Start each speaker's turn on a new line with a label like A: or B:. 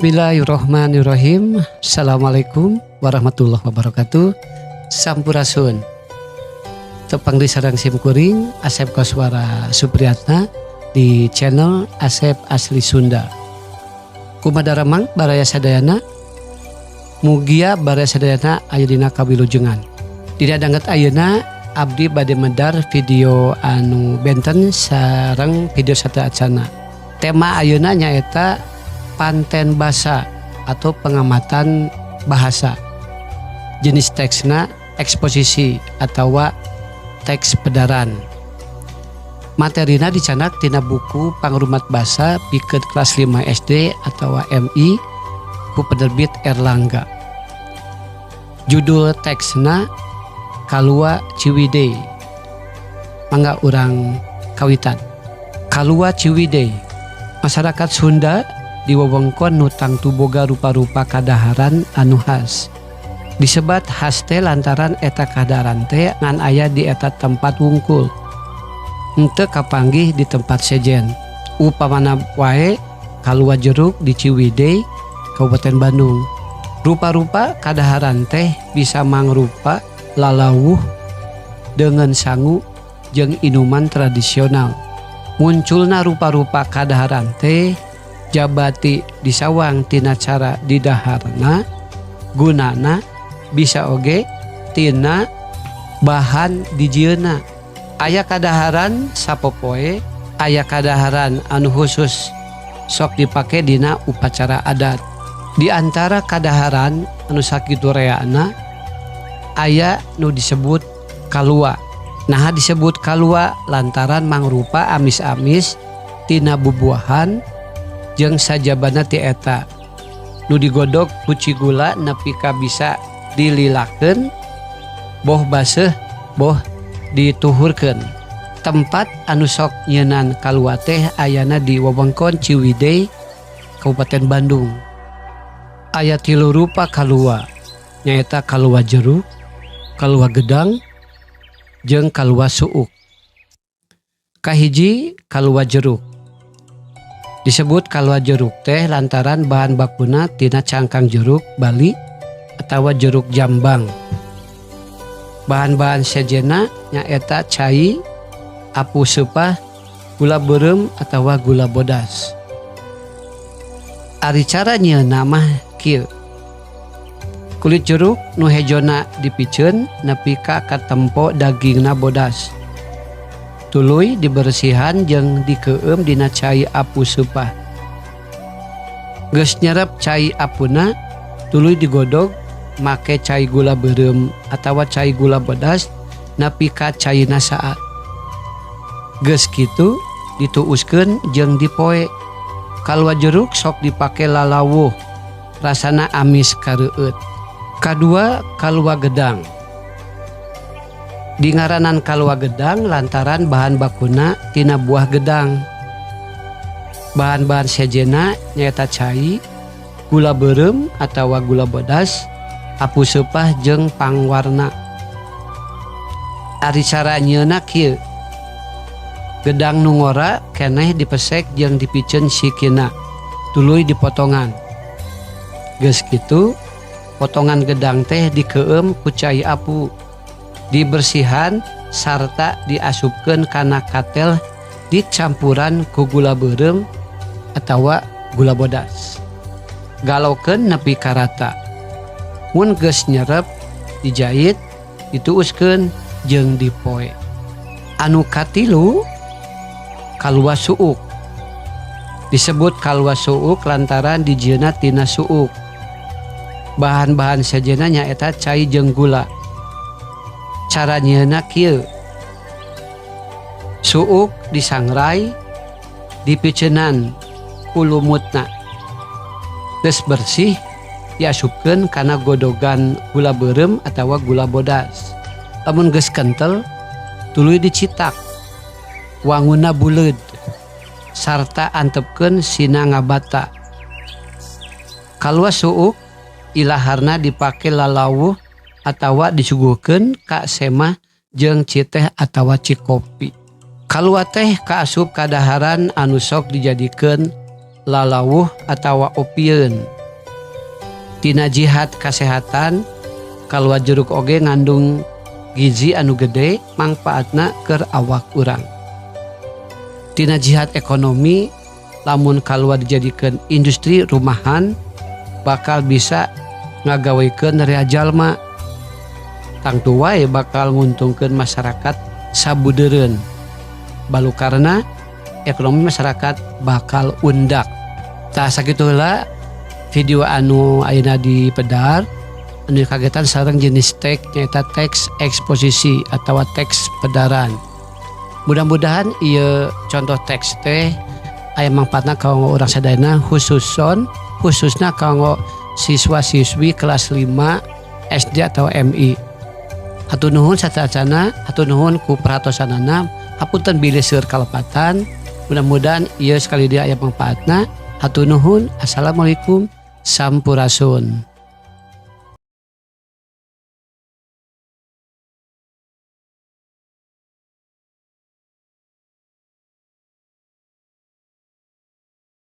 A: Bismillahirrahmanirrahim. Assalamualaikum warahmatullahi wabarakatuh. Sampurasun. Tepang deui sareng sim kuring Asep Koswara Supriyatna di channel Asep Asli Sunda. Kumaha daramang baraya sadayana? Mugia baraya sadayana aya dina kawilujengan. Dina danget ayeuna abdi bade medar video anu benten sareng video sateuacana. Tema ayeuna nyaeta panten basa atau pengamatan bahasa. Jenis teksna eksposisi atau teks pedaran. Materina dicandak tina buku Pangrumat Basa pikeun kelas 5 SD atau MI ku penerbit Erlangga. Judul teksna Kalua Ciwidey. Mangga urang kawitan. Kalua Ciwidey. Masyarakat Sunda di wewengkon nu tangtu boga rupa-rupa kadaharan anu khas. Disebat khas teh lantaran eta kadaharan teh ngan aya di eta tempat wungkul. Henteu kapanggih di tempat sejen. Upamana wae kalua jeruk di Ciwidey, Kabupaten Bandung. Rupa-rupa kadaharan teh bisa mangrupa lalawuh dengan sangu jeung inuman tradisional. Munculna rupa-rupa kadaharan teh jabati disawang tina cara didaharna, gunana, bisa oge tina bahan dijieunna. Aya kadaharan sapopoe, aya kadaharan anu khusus sok dipake dina upacara adat. Di antara kadaharan anu sakitu reana aya nu disebut kalua. Nah, disebut kalua lantaran mangrupa amis-amis tina bubuahan jeung sajabana ti eta nu digodog ku cigula nepi ka bisa dililakeun, boh baseuh boh dituhurkeun. Tempat anu sok nyieunnan kalua teh ayana di wewengkon Ciwidey, Kabupaten Bandung. Aya tilu rupa kalua, nyaeta kalua jeruk, kalua gedang, jeung kalua suuk. Kahiji, kalua jeruk. Disebut kalua jeruk teh lantaran bahan bakuna tina cangkang jeruk Bali atawa jeruk jambang. Bahan-bahan sejenna nyaeta cai, apu seupah, gula beureum atawa gula bodas. Ari cara nyieunna mah kieu. Kulit jeruk nu hejona dipiceun nepi ka katempo dagingna bodas. Tuluy diberesihan jeung dikeueum dina cai apu seupah. Geus nyerep cai apuna, tuluy digodog make cai gula beureum atawa cai gula bodas nepi ka caina saat. Geus kitu dituuskeun jeung dipoe. Kalua jeruk sok dipake lalawuh, rasana amis kareueut. Kadua, kalua gedang. Dingaranan kalua gedang lantaran bahan bakuna tina buah gedang. Bahan-bahan sejenna nyaeta cai, gula beureum atawa gula bodas, apu seupah jeung pangwarna. Ari cara nyieunna kieu. Gedang nu ngora keneh dipesek jeung dipiceun sikina, tuluy dipotongan. Geus kitu, potongan gedang teh dikeueum ku cai apu, dibersihan sarta diasupkeun kana katel, dicampuran ku gula beureum atawa gula bodas. Galokeun nepi ka rata. Mun geus nyerep, dijait, dituuskeun jeung dipoe. Anu katilu, kalua suuk. Disebut kalua suuk lantaran dijieunna tina suuk. Bahan-bahan sejenna nyaeta cai jeung gula. Cara nyieunna kieu. Suuk disangrai, dipiceunan ku lumutna. Geus bersih, diasupkeun kana godogan gula beureum atawa gula bodas. Lamun geus kentel, tuluy dicitak. Wangunna buleud sarta antepkeun sina ngabata. Kalua suuk ilaharna dipake lalawuh atawa disuguhkeun ka semah jeung citeh atawa cikopi. Kalua teh kaasup kadaharan anu sok dijadikeun lalawuh atawa opieun. Tina jihat kasehatan, kalua jeruk oge ngandung gizi anu gede mangpaatna keur awak urang. Tina jihat ekonomi, lamun kalua dijadikeun industri rumahan bakal bisa ngagawekeun rea jalma, tangtu wae bakal nguntungkeun masyarakat sabudeureun, balukarna ekonomi masyarakat bakal undak. Tah, sakitu heula video anu ayeuna dipedar anu kagetan sareng jenis teks, nyaeta teks eksposisi atau teks pedaran. Mudah-mudahan ieu contoh teks teh aya mangpaatna kanggo urang sadayana, khususna kanggo siswa-siswi kelas 5 SD atau MI. Hatur nuhun sateuacanna, hatur nuhun ku perhatosanana. Hapunten bilih seueur kalepatan. Mudah-mudahan ieu sakali deui aya mangpaatna. Hatur nuhun. Assalamualaikum, sampurasun.